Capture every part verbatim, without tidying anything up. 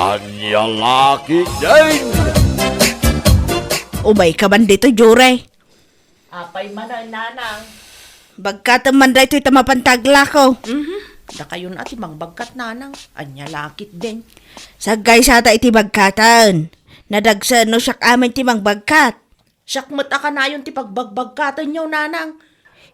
Ania la ketdin? Umayka man ditoy, Jure. Apay manen, nanang? Bagkatem man daytoy ta mapan ta aglako. Mhm. Dakayon a ti mangbagkat, nanang. Ania la ketdin? Saggaysata iti bagkaten. Nadagsen no siak amin ti mangbagkat. Siak met a kanayon ti pagbagbagkatenyo, nanang.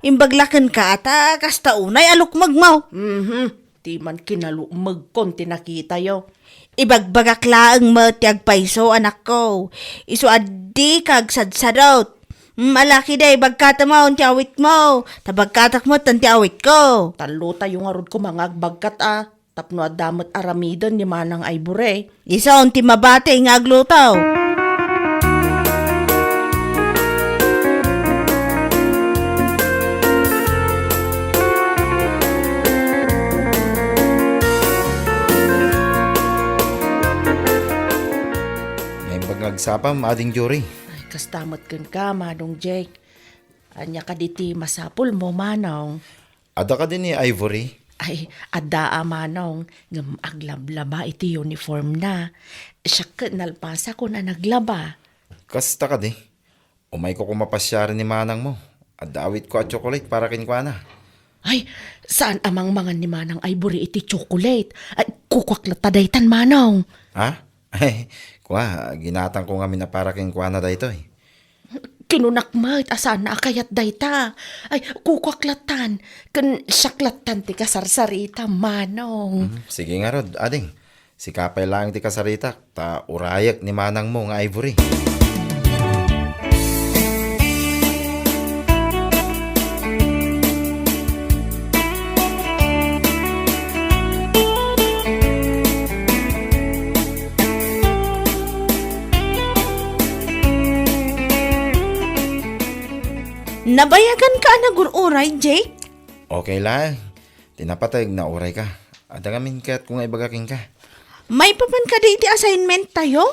Imbag la kenka ta kasta unay a lukmegmo. Mhm. Ti man kinalukmegkon ti nakitayo. Ibagbagak laeng met ti agpayso, anakko. Isu a dika agsadsadot. Mm, ala ketdi, bagkatemon ti awitmo. Ta bagkatek met ti awitko. Tallotayo ngarud koma nga agbagkat a. Tapno adda met aramiden ni Manang Ivory. Isu ti mabati nga agluto. Naimbag nga agsapa, Ading Jure. Ay, kasta met kenka, Manong Jake. Ania kadi ti masapulmo, Manong? Adda kadi ni Ivory? Ay, adda a, Manong, ngem aglablaba iti uniformna. Siak ket nalpasakon a naglaba. Kasta kadi? Umayko koma pasiaren ni manangmo. Adda awitko a chocolate para kenkuana. Ay, saan a mangmangan ni Manang Ivory iti chocolate? Ay, kukuak latta daytan, Manong. Ha? Ay, kua, ginatangko ngamin a para kenkuana daytoy. Kinunak met a saan a kayat dayta. Ay, kukuak lattan. Ken siak lattan ti kasarsarita, Manong. Hmm, sige ngarud, ading. Sika pay laeng ti kasaritak, ta urayek ni manangmo nga Ivory. Nabayaganka a nagur-uray, Jake? Okay laeng. Ti napateg, naurayka. Adda ngamin kayatko nga ibaga kenka. Maipapan kadi iti assignment tayo?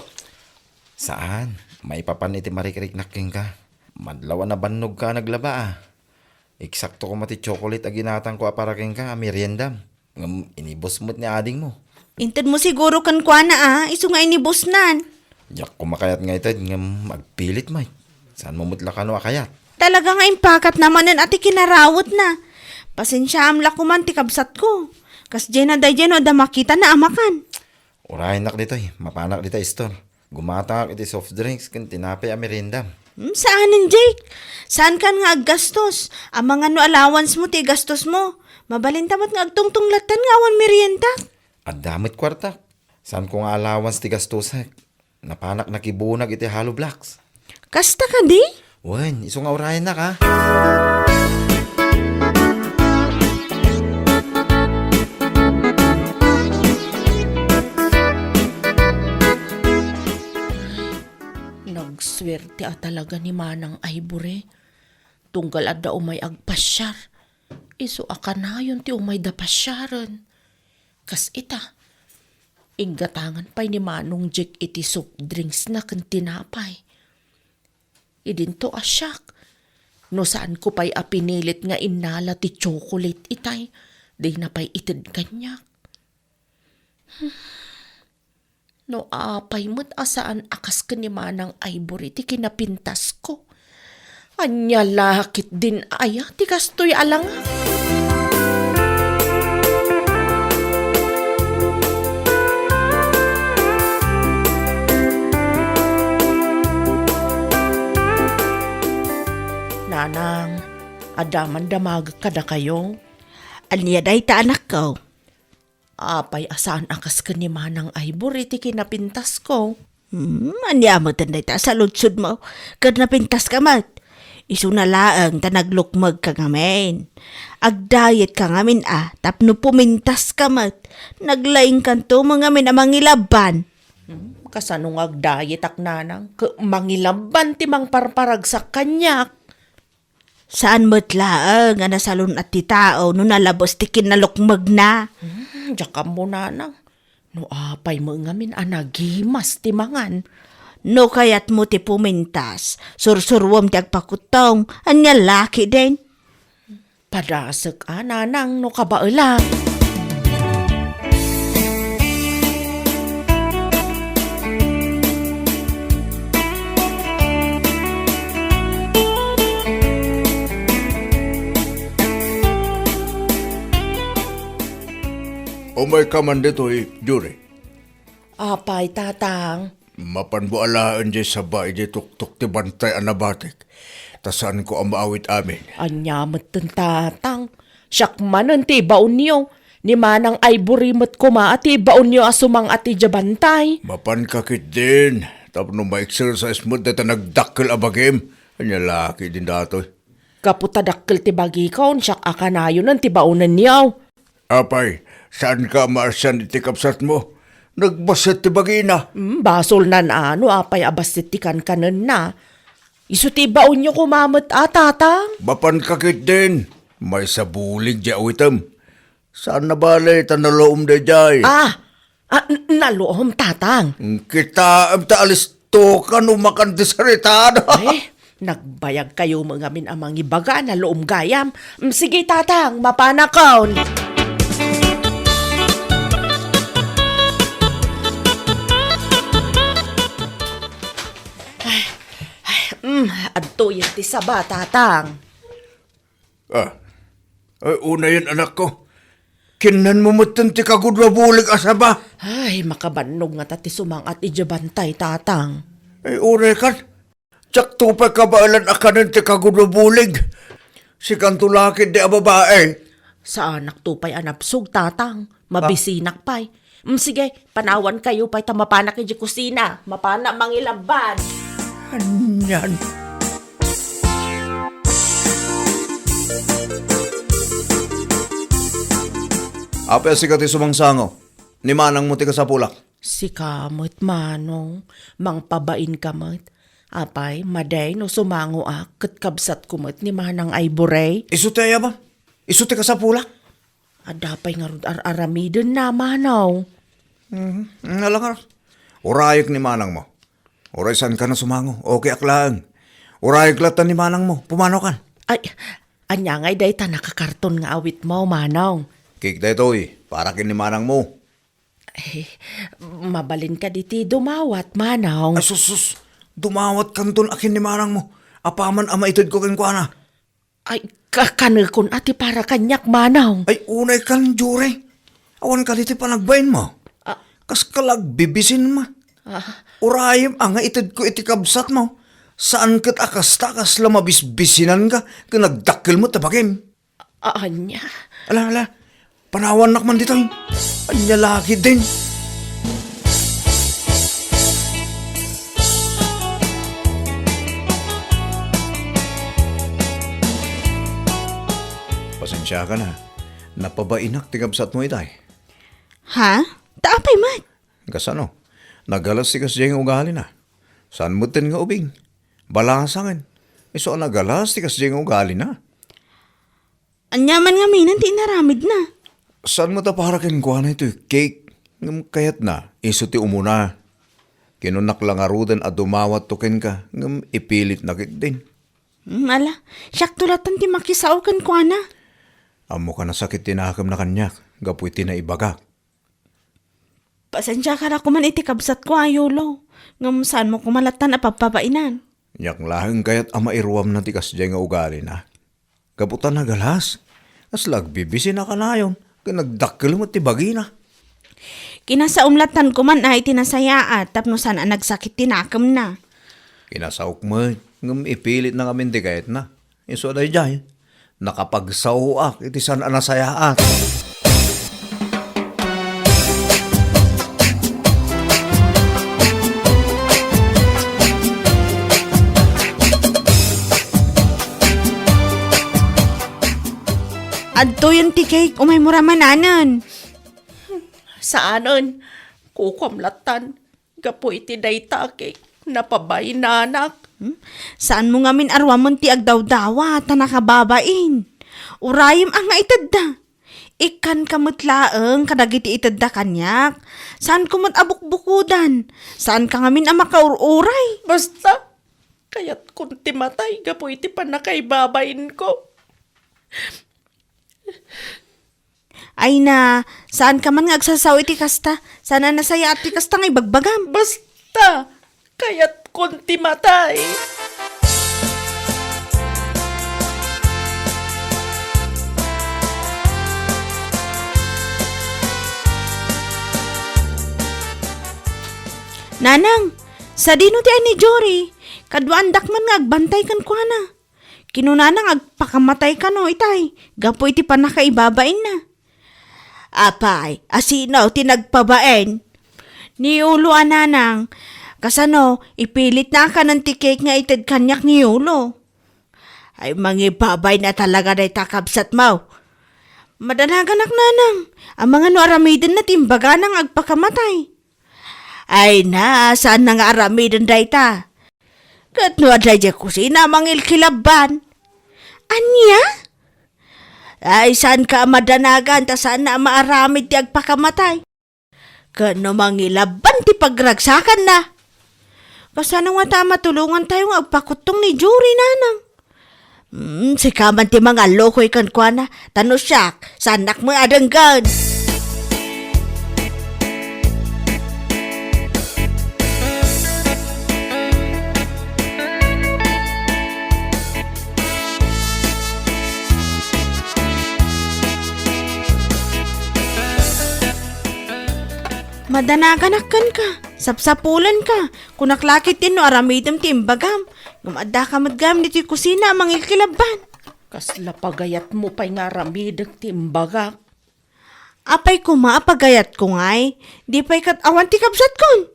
Saan. Maipapan iti marikriknak kenka. Madlaw a nabannogka a naglaba a. Eksakto koma ti chocolate a ginatangko a para kenka a meriendam. Ngem inibus met ni adingmo. Intedmo siguro kenkuana a, isu nga inibusnan. Diak koma kayat nga ited ngem agpilit met. Saanmo met la kano a kayat? Talaga nga impakatna manen a ti kinarawetna. Pasensiaam la koman ti kabsatko. Kasdiayna daydiay no adda makitana a makan. Urayennak ditoy, mapanak dita store. Gumatangak iti soft drinks ken tinapay a meriendam. Hmm, saanen, Jake. Saankan nga aggastos. Amangan no allowance mo ti igastos mo. Mabalinta met nga agtungtong lattan nga awan merienda. Adda met kuartak. Saanko nga allowance ti gastosek. Napanak nakibunag iti hollow blocks. Kasta kadi? Wen, isu nga urayennak, a. Nagsuerte a talaga ni Manang Ivory. Tunggal adda umay agpasiar. Isu a kanayon ti umayda pasiaren. Kas ita, inggatangan pay ni Manong Jake iti soft drinksna ken tinapay. Idinto a siak, no saanko pay a pinilit nga innala ti chocolate itay, dina pay ited kaniak. No apay met a saan a kas ken ni Manang Ivory ti kinapintasko. Ania la ketdin aya ti kastoy a langak? Nanang, adda man damagek kadakayo? Ania dayta, anakko? Apay a saan a kas ken ni Manang Ivory ti kinapintasko? Hmm, ania met dayta a saludsodmo? Ket napintaska met. Isuna laeng ta naglukmegka ngamin. Agdayetka ngamin a, tapno pumintaska met. Naglaingkanto met ngamin a mangilabban. Hmm, kasano nga agdayetak, nanang? Ket mangilabban ti mangparparagsak kaniak. Saan met laeng a nasalun-at ti tao no nalabes ti kinnalukmegna. Hmm, diak ammo, nanang. No apay met ngamin a nagimas ti mangan. No kayatmo ti pumintas, sursuruem ti agpakuttong, ania la ketdin? Padasek a, nanang, no kabaelak. Umayka man ditoy, Juri. Apay, Tatang? Mapanmo alaen diay saba idiay tuktok ti bantay a nabatek, ta saanko a maawit amin. Ania metten, Tatang? Siak manen ti ibaonyo. Ni Manang Ivory met koma a ti ibaonyo a sumang-at idiay bantay. Mapanka ketdin, tapno ma-exercise met dayta nagdakkel a bagim. Ania la ketdin datoy? Gapu ta dakkel ti bagikon, siak a kanayonen ti baonenyo. Apay, saanka a maasian iti kabsatmo? Nagbassit ti bagina. Hmm, basolna no apay a bassit ti kankanenna. Isu ti ibaonyo koma met a, Tatang. Mapanka ketdin, maysa bulig diay awitem. Saan a bale ta naluom daydiay. Ah! Ah, n-, naluom, Tatang. Kitaem ta alistoka no makan ti sarita. Eh, nagbayagkayo met ngamin a mangibaga a naluom gayam. Mm, sige, Tatang, mapanakon. Ay, ay, mm, adtoyen ti saba, Tatang. Ah. Ay, unayen, anakko. Kinnanmo metten ti kagudua bulig a saba. Ay, makabannog ngata ti sumang-at idiay bantay, Tatang. Ay, uray kan. Diakto pay kabaelan a kanen ti kagudua bulig. Sikanto la ketdi a babae. Saanakto pay a nabsog, Tatang. Mabisinak pay. Mm, sige, panawankayo pay ta mapanak idiay kusina. Mapanak mangilabban. Anian? Apay a sika ti sumangsango? Ni manangmo ti kasapulak. Sika met, Manong, mangpabainka met. Apay, madi no sumangoak ket kabsatko met ni Manang Ivory? Isu ti ayaba? Isu ti kasapulak? Adda pay ngarud ar-aramidenna, Manong. Mhm. Ala ngarud. Urayek ni manangmo. Uray saankan a sumango, okay ak laeng. Urayek latta ni manangmo, pumanokan. Ay, ania ngay dayta nakakarton nga awitmo, Manong? Cake daytoy, para ken ni manangmo. Eh, mabalin kadi ti dumawat, Manong? Ay, sus, sus. Dumawatkanton a ken ni manangmo. Apaman a maitedko kenkuana. Ay, ka-, kanekon a ti para kaniak, Manong. Ay, unay kan, Jure. Awan kadi ti panagbainmo. Ah. Kaska la agbibisinmo. Ah. Urayem a nga itedko iti kabsatmo. Saan ket a kasta, kasla mabisbisinanka ken nagdakkel met ti bagim. A-, ania? Ala, ala. Panawannak man ditoy. Ania la ketdin? Pasensiakan a. Napabainak ti kabsatmo itay. Ha? Ta apay met? Kasano? Nagalas ti kasdiay nga ugalina. Saan metten nga ubing? Balasangen. Isu a nagalas ti kasdiay nga ugalina. Ania man ngaminen ti inaramidna? Saan met a para kenkuana itoy cake? Ngem kayatna, isu ti umuna. Kinunnak la ngaruden a dumawatto kenka, ngem ipilitna ketdin. Hmm, ala, siakto latta ti makisao kenkuana. Ammok a nasakit ti nakemna kaniak, gapu iti naibagak. Pasensiaka la koman iti kabsatko a Yolo, ngem saanmo koma lattan a pabpabainan. Diak laeng kayat a mairuamna ti kasdiay nga ugalina. Gapu ta nagalas, kasla agbibisin a kanayon, ken nagdakkel met ti bagina. Kinasaom lattan koman a iti nasayaat tapno saan a nagsakit ti nakemna. Kinasaok met, ngem ipilitna ngamin ti kayatna. Isu a daydiay, nakapagsaoak iti saan a nasayaat. Adtoyen ti cake, umaymo ra mananen. Saanen, kukuam lattan. Gapu iti dayta a cake, napabainanak. Hmm? Saanmo ngamin a ruamen ti agdawdawa ta nakababain. Urayem a nga itedda. Ikkanka met laeng kadagiti itedda kaniak. Saanko met a bukbukodan. Saanka ngamin a makaur-uray. Basta, kayatkon ti matay gapu iti pannakaibabainko. Ay na, saanka man nga agsasao iti kasta. Saan a nasayaat ti kasta nga ibagbagam. Basta, kayatkon ti matay. Nanang, sadino ti ay ni Jory? Kaduaandak man nga agbantay kenkuana. Kinunana nga agpakamatay kano itay, gapu iti pannakaibabainna. Apay, asino ti nagpabain? Ni Yulo a nanang, kasano, ipilitna a kanen ti cake nga ited kaniak ni Yulo. Ay, mangibabain a talaga dayta kabsatmo. Madanaganak nanang, amangan no aramidenna ti imbagana nga agpakamatay. Ay na, saanna nga aramiden dayta? Ket no adda idiay kusina, mangilkilabban. Ania? Ay, saanka a madanagan ta saanna a maaramid ti agpakamatay. Ket no mangilabban ti pagragsakanna. Kasano ngata a matulongantayo nga agpakuttong ni Jory, nanang? Hmm, sika man ti mangallukoy kenkuana, ta no siak, saannak met a denggen. Madanaganak kenka, sapsapulenka, kunak la ketdin no aramidem ti imbagam, ngem addaka met gayam ditoy kusina a mangilkilabban. Kasla pagayatmo pay nga aramidek ti imbagak. Apay koma a pagayatko ngay? Di pay ket awan ti kabsatkon.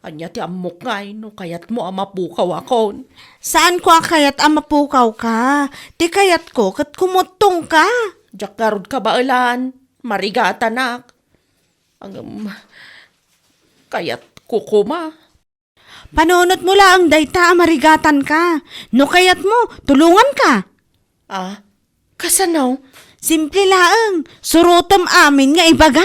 Ania ti ammok ngay no kayatmo a mapukawakon? Saanko a kayat a mapukawka. Ti kayatko ket kumuttongka. Diak ngarud kabaelan. Marigatanak. Ngem, kayatko koma. Panunotmo laeng dayta a marigatanka. No kayatmo, tulonganka. Ah, kasano? Simple laeng, surotem amin nga ibaga.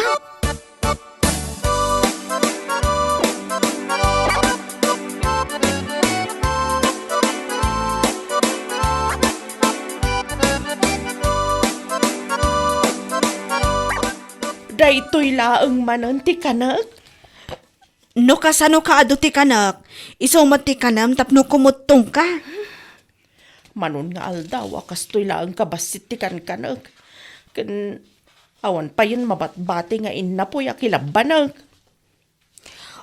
Daytoy laeng manen ti kanek? No kasanoka adu ti kanek, isu met ti kanem tapno kumuttongka. Manon nga aldaw a kastoy laeng kabassit ti kankanek. Ken awan payen mabatbati nga innapoy a kilabbanek.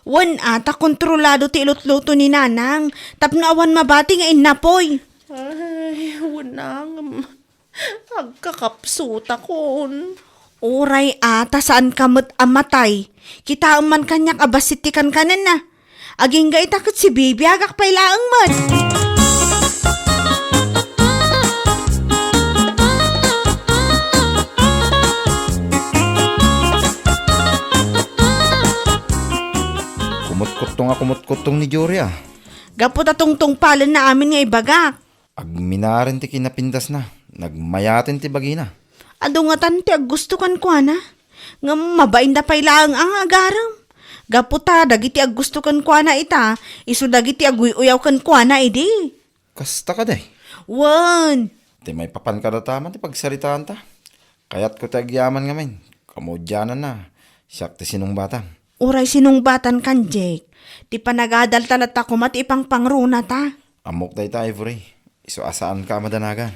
Wen a, ta kontrolado ti ilutluto ni Nanang tapno awan mabati nga innapoy. Ay, wen a, ngem agkakapsutakon. Uray a, ta saanka met a matay. Kitaem man kaniak a bassit ti kankanenna. Agingga ita ket sibibiagak pay laeng met. Kumutkuttong a kumutkuttong ni Jory a. Gapu ta tungtungpalenna amin nga ibagak. Agminaren ti kinapindasna, nagmayaten ti bagina. Adu ngatan ti aggusto kenkuana, ngem mabainda pay laeng a nga agarem. Gapu ta dagiti aggusto kenkuana ita, isu dagiti aguy-uyaw kenkuana idi. Kasta kadi? Wen. Ti maipapan kadata man ti pagsaritaanta. Kayatko ti agyaman ngamin. Kamudiananna, siak ti sinungbatam. Uray sinungbatankan, Jake. Ti panagadalta latta koma ti ipangpangrunata. Ammok dayta, Ivory. Isu a saanka a madanagan.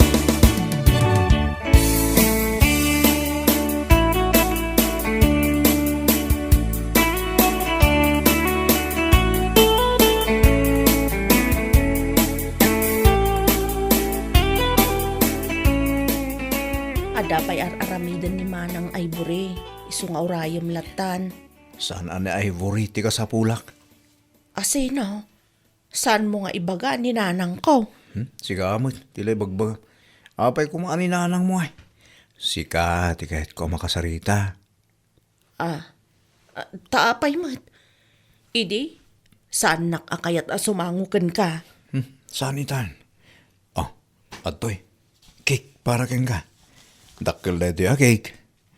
Adda pay ar-aramiden ni Manang Ivory, isu nga urayem lattan. Saan a ni Ivory ti kasapulak? Asino? Saanmo nga ibaga ni nanangko? Hmm? Sika met ti la ibagbaga. Apay koma a ni nanangmo ay? Sika ti kayatko a makasarita. Ah, ah, ta apay met? Idi, saannak a kayat a sumango kenka. Hmm, saan itan? Oh, adtoy. Cake para kenka. Dakkel daytoy a cake.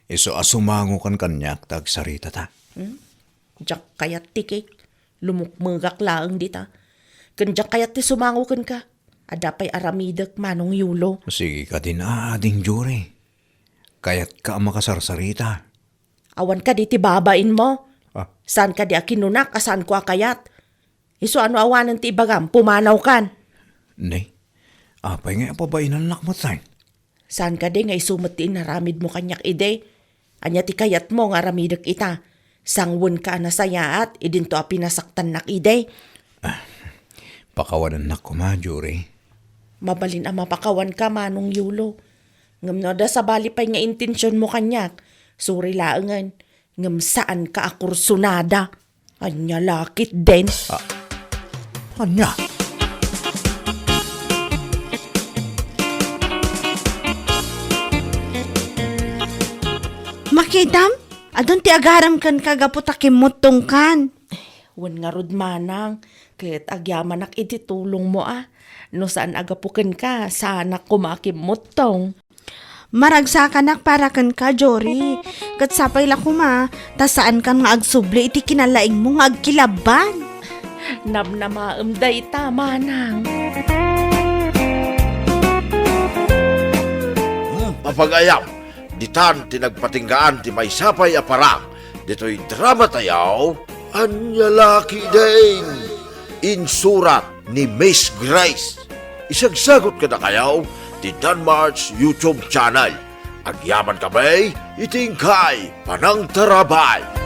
Isu a sumangokan kaniak ta agsaritata. Hmm? Diak kayat ti cake. Lumukmegak laeng dita. Ken diak kayat ti sumango kenka. Adda pay aramidek, Manong Yulo. Sige kadin, Ading Jory. Kayatka a makasarsarita. Awan kadi ti babainmo? Ah. Saan kadi a kinunak a saanko a kayat? Isu a no awanen ti ibagam, pumanawkan. Ne? Apay nga ipabainannak met, Tay? Saan kadi nga isu met ti inaramidmo kaniak idi? Ania ti kayatmo nga aramidek ita? Sangwenka a nasayaat, idinto a pinasaktannak idi. Pakawanennak koma, Jory. Mabalin a mapakawanka, Manong Yulo. Ngem no adda sabali pay nga intensionmo kaniak, sorry laengen. Ngem saanka a kursunada. Ania la ketdin? Ah, ania? Makitam? Adun ti agaram kenka gapu ta kimmuttongkan. Wen ngarud, Manang, ket agyamanak iti tulongmo a. No saan a gapu kenka, saanak koma a kimmuttong. Maragsakanak para kenka, Jory. Ket sapay la koma, ta saankan nga agsubli iti kinalaingmo nga agkilabban. Namnamaem dayta, Manang. Hmm, apagayam, ditan ti nagpatinggaan ti maysa pay a parang ditoy drama tayo, Ania la ketdin? Insurat ni Miss Grace. Isagsagut kadakayo ti Danmar's YouTube channel. Agyaman kami iti inkay panangtarabay.